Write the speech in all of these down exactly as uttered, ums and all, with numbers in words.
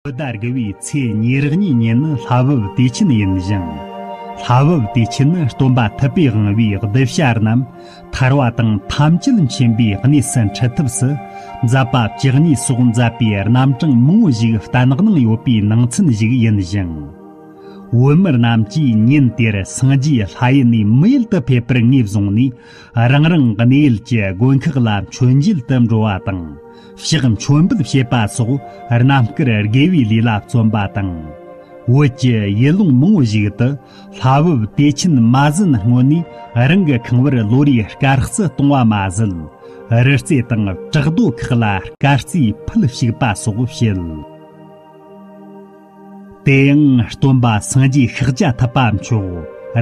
བོད་ཟླ་དགུ་བའི་ཚེས་ཉེར་གཉིས་ཉིན་ནི་ལྷ་བབས་དུས་ཆེན་ཡིན་ཞིང་། ལྷ་བབས་དུས་ཆེན་ནི་སྟོན་པ་ཐུབ་པས་དབང་བའི་གདུལ་བྱ་རྣམས་ཐར་བ་དང་ཐམས་ཅད་མཁྱེན་པའི་གནས་སུ་འཁྲིད་ཐབས་སུ། མཛད་པ་བཅུ་གཉིས་སོགས་མཛད་པའི་རྣམ་གྲངས་མང་བོ་ཞིག་བསྟན་གནང་ཡོད་པའི་ནང་ཚན་ཞིག་ཡིན་ཞིང་། བོད་མི་རྣམས་ཀྱིས་ཉིན་དེར་སངས་རྒྱས་ལྷ་ཡུལ་ནས་མི་ཡུལ་དུ་ཕེབས་པར་ངོས་བཟུང་ནས། རང་རང་གནས་ཡུལ་གྱི་དགོན་ཁག་ལ་མཆོད་མཇལ་དུ་འགྲོ་བ་དང་། ཕྱག་མཆོད་འབུལ་བྱེད་པ་སོགས་རྣམ་དཀར་དགེ་བའི་ལས་ལ་བརྩོན་པ་དང་། བོད་ཀྱི་ཡུལ་ལུང་མང་བོ་ཞིག་ཏུ་ལྷ་བབས་དུས་ཆེན་མ་ཟིན་སྔོན་ནས་རང་གི་ཁང་བར་ལོ་རེའི་དཀར་རྩི་གཏོང་བ་མ་ཟད། རི་རྩེ་དང་བྲག་རྡོ་ཁག་ལ་དཀར་རྩིས་ཕུལ་བཅུག་པ་སོགས་བྱེད། དེ་ཡང་སྟོན་པ་སངས་རྒྱས་ཤཱཀྱ་ཐུབ་པ་མཆོག་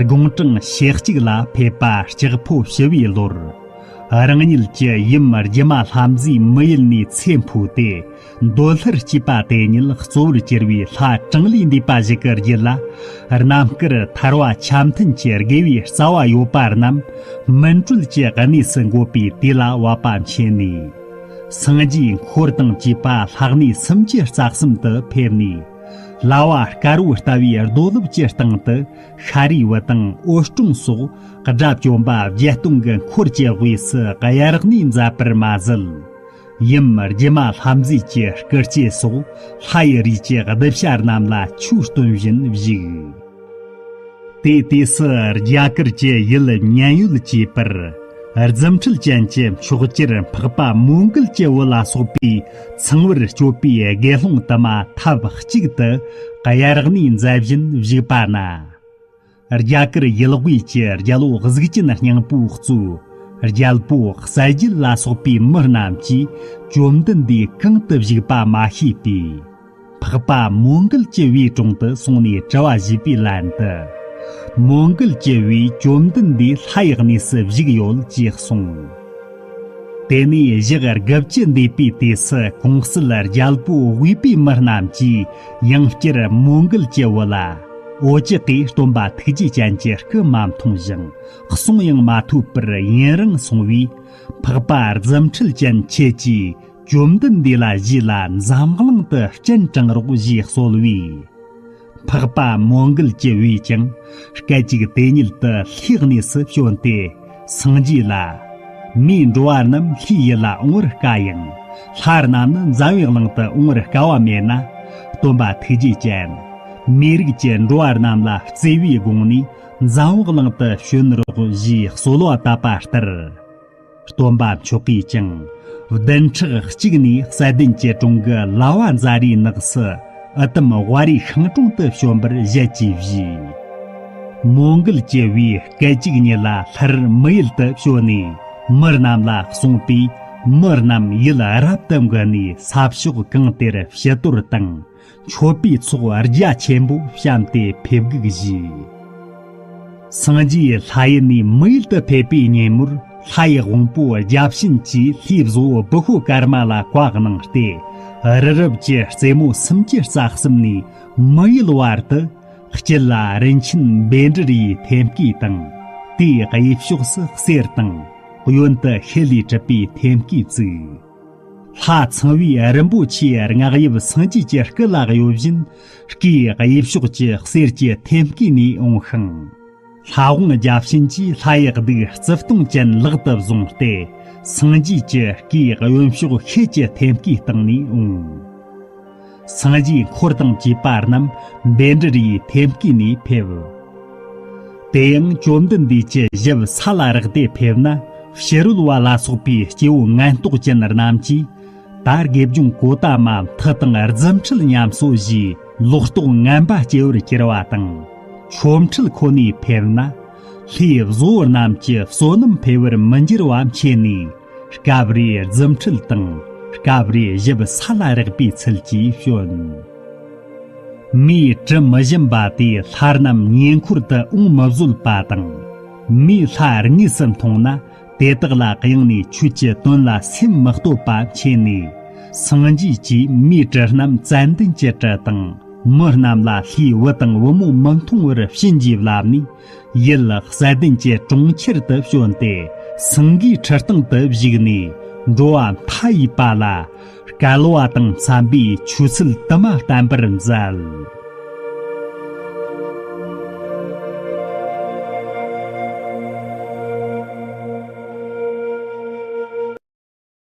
དགུང་གྲངས་ཞེ་གཅིག་ལ་ཕེབས་པ་ལྕགས་ཕོ་བྱི་བའི་ལོར། རང་ཉིད་ཀྱི་ཡུམ་སྒྱུ་མ་ལྷ་མཛེས་མི་ཡུལ་ནས་ཚེ་འཕོས་ཏེ། འདོད་ལྷར་སྐྱེས་པ་དེ་ཉིད་གཙོ་བོར་གྱུར་པའི་ལྷ་གྲངས་ལས་འདས་པ་ཞིག་གི་རྒྱུད་ལ། རྣམ་དཀར་ཐར་བ་ཆ་མཐུན་གྱི་དགེ་བའི་རྩ་བ་ཡོད་པ་རྣམས་སྨིན་གྲོལ་གྱི་གནས་སུ་འགོད་པའི་དུས་ལ་བབ་པ་མཁྱེན་ནས། སངས་རྒྱས་འཁོར་དང་བཅས་པ་ལྷག་གནས་སུམ་ཅུ་རྩ་གསུམ་དུ་ཕེབས་ནས། ལ་བ་དཀར་པོ་ལྟ་བུའི་རྡོ་ལེབ་ཀྱི་སྟེང་དུ་ཤཱ་རིའི་བུ་དང་འོད་སྲུང་སོགས་དགྲ་བཅོམ་པ་བརྒྱད་སྟོང་གི་འཁོར་གྱི་དབུས་སུ་དབྱར་གནས་མཛད་པར་མ་ཟད། ཡུམ་སྒྱུ་མ་ལྷ་མཛེས་ཀྱི་སྐུ་སྐྱེ་སོགས་ལྷ་ཡི་རིས་ཀྱི་གདུལ་བྱ་རྣམས་ལ་ཆོས་སྟོན་བཞིན་བཞུགས། དེའི་དུས་སུ་རྒྱ་གར་གྱི་ཡུལ་མཉན་ཡོད་ཅེས་པར། རྫུ་འཕྲུལ་ཅན་གྱི་མཆོག་གྱུར་འཕགས་པ་མོའུ་འགལ་གྱི་བུ་ལ་སོགས་པའི་ཚངས་བར་སྤྱོད་པའི་དགེ་སློང་དུ་མ་ཐབས་གཅིག་ཏུ་དབྱར་གནས་མཛད་བཞིན་བཞུགས་པ་ན། རྒྱ་གར་ཡུལ་དབུས་ཀྱི་རྒྱལ་པོ་གཟུགས་ཅན་སྙིང་པོས་གཙོས་རྒྱལ་པོ་གསལ་རྒྱལ་ལ་སོགས་པའི་མི་རྣམས་ཀྱིས་བཅོམ་ལྡན་འདས་གང་དུ་བཞུགས་པ་མ་ཤེས་པས། འཕགས་པ་མོའུ་འགལ་གྱི་བུའི་དྲུང་དུ་སོང་ནས་དྲི་བ་ཞུས་པའི་ལན་དུ། མོའུ་འགལ་གྱི་བུས་བཅོམ་ལྡན་འདས་ལྷ་ཡི་གནས་སུ་བཞུགས་ཡོད་ཅེས་གསུངས། དེ་ནས་ཞག་དགུ་བཅུ་འདས་པའི་དུས་སུ་གོང་གསལ་རྒྱལ་པོ་དབུས་པའི་མི་རྣམས་ཀྱིས་ཡང་བསྐྱར་མོའུ་འགལ་གྱི་བུ་ལ། འོ་ཅི་ཀའི་སྟོན་པ་ཐུགས་རྗེ་ཅན་གྱི་སྐུ་མ་མཐོང་ཞིང་གསུང་ཡང་མ་ཐོས་པར་ཡུན་རིང་སོང་བས། འཕགས་པ་རྫུ་འཕྲུལ་ཅན་ཁྱེད་ཀྱིས། བཅོམ་ལྡན་འདས་ལ་ཞུས་ལ་འཛམ་གླིང་དུ་སྤྱན་དྲངས་རོགས་ཞེས་གསོལ་བས། འཕགས་པ་མོའུ་འགལ་གྱི་བུས་ཀྱང་སྐད་ཅིག་དེ་ཉིད་དུ་ལྷའི་གནས་སུ་བྱོན་ཏེ་སངས་རྒྱས་ལ། མིའི་འགྲོ་བ་རྣམས་ལྷའི་ཡུལ་ལ་འོང་བར་དཀའ་ཡང་། ལྷ་རྣམས་ནི་འཛམ་བུའི་གླིང་དུ་འོང་བར་དཀའ་བ་མེད་ན། སྟོན་པ་ཐུགས་རྗེ་ཅན། མིའི་རིགས་ཀྱི་འགྲོ་བ་རྣམས་ལ་བརྩེ་བའི་དགོངས་ནས་འཛམ་བུ་གླིང་དུ་བྱོན་རོགས་ཞེས་གསོལ་བ་བཏབ་པ་ལྟར། སྟོན་པ་མཆོག་གིས་ཀྱང་བདུན་ཕྲག་གཅིག་ནས་གསལ་ལྡན་གྱི་གྲོང་གི་ལ་བ་ཛ་རའི་ནགས་སུ་ཨུ་དམ་ཝཱ་རའི་ཤིང་དྲུང་དུ་བྱོན་པར་ཞལ་གྱིས་བཞེས། མོའུ་འགལ་གྱི་བུས་སྐད་ཅིག་ཉིད་ལ་སླར་མི་ཡུལ་དུ་བྱོན་ནས་མི་རྣམས་ལ་གསུངས་པས། མི་རྣམས་ཡུལ་རབ་ཏུ་འགུལ་ནས་ས་ཕྱོགས་གང་དེར་ཕྱི་དོར་དང་། མཆོད་པའི་ཚོགས་རྒྱ་ཆེན་པོ་བཤམས་ཏེ་ཕེབས་འགུག་བྱས། སངས་རྒྱས་ལྷ་ཡུལ་ནས་མི་ཡུལ་དུ་ཕེབས་པའི་ཉིན་མོར་ལྷ་ཡི་དབང་པོ་བརྒྱ་བྱིན་གྱིས་ལྷའི་བཟོ་བོ་བུ་ཤོ་ཀརྨ་ལ་བཀའ་གནང་སྟེ། རི་རབ་ཀྱི་རྩེ་མོ་སུམ་ཅུ་རྩ་གསུམ་ནས་མི་ཡུལ་བར་དུ། དཀྱིལ་ལ་རིན་ཆེན་བཻ་ཌཱུརྱའི་ཐེམ་སྐས་དང་། དེའི་གཡས་ཕྱོགས་སུ་གསེར་དང་། གཡོན་དུ་ཤེལ་ལས་གྲུབ་པའི་ཐེམ་སྐས་བཙུགས། ལྷ་ཚངས་པའི་རིན་པོ་ཆེའི་རྔ་དབྱིབས་སངས་རྒྱས་ཀྱི་སྐུ་ལ་གཡོ་བཞིན། སྐུའི་གཡས་ཕྱོགས་ཀྱི་གསེར་གྱི་ཐེམ་སྐས་ནས་འོངས་ཤིང་། ལྷ་དབང་བརྒྱ་བྱིན་གྱིས་ལྷ་ཡི་གདུགས་རྩི་སྟོང་ཅན་ལག་ཏུ་བཟུང་སྟེ། སངས་རྒྱས་ཀྱི་སྐུའི་གཡོན་ཕྱོགས་ཤེལ་གྱི་ཐེམ་སྐས་སྟེང་ནས་འོངས། སངས་རྒྱས་འཁོར་དང་བཅས་པ་རྣམས་བཻ་ཌཱུརྱའི་ཐེམ་སྐས་ནས་ཕེབས། དེ་ཡང་བཅོམ་ལྡན་འདས་ཀྱི་ཞབས་ས་ལ་རེག་སྟེ་ཕེབས་ན། ཕྱི་རོལ་བ་ལ་སོགས་པའི་སྐྱེ་བོ་ངན་རྟོག་ཅན་རྣམས་ཀྱིས། ད་དགེ་སྦྱོང་གོ་ཏ་མ་མཐུ་དང་རྫུ་འཕྲུལ་ཉམས་སོ་ཞེས་ལོག་རྟོག་ངན་པ་སྐྱེ་བར་གྱུར་པ་དང་། ཆོ་འཕྲུལ་ཁོ་ནས་ཕེབས་ན། ལྷའི་བཟོ་བོ་རྣམས་ཀྱི་བསོད་ནམས་འཕེལ་བར་མི་འགྱུར་བ་མཁྱེན་ནས། སྐབས་རེ་རྫུ་འཕྲུལ་དང་། སྐབས་རེ་ཞབས་ས་ལ་རེག་པའི་ཚུལ་གྱིས་བྱོན། མིའི་དྲི་མི་ཞིམ་པ་དེས་ལྷ་རྣམས་ཉེ་འཁོར་དུ་འོང་མི་བཟོད་པ་དང་། མིའི་ལྷ་དངོས་སུ་མཐོང་ན་དེ་དག་ལ་གཡེངས་ནས་ཆོས་ཀྱི་དོན་ལ་སེམས་མི་གཏོད་པ་མཁྱེན་ནས། སངས་རྒྱས་ཀྱིས་མིའི་དྲི་རྣམས་ཙན་དན་གྱི་དྲི་དང་། མི་རྣམས་ལ་ལྷའི་བུ་དང་བུ་མོ་མི་མཐོང་བར་བྱིན་གྱིས་བརླབས་ནས། ཡུལ་གསལ་ལྡན་གྱི་གྲོང་ཁྱེར་དུ་བྱོན་ཏེ། སེང་གེའི་ཁྲི་སྟེང་དུ་བཞུགས་ནས། འགྲོ་བ་མཐའ་ཡས་པ་ལ་སྐལ་བ་དང་འཚམ་པའི་ཆོས་ཚུལ་དུ་མ་བསྟན་པར་མཛད།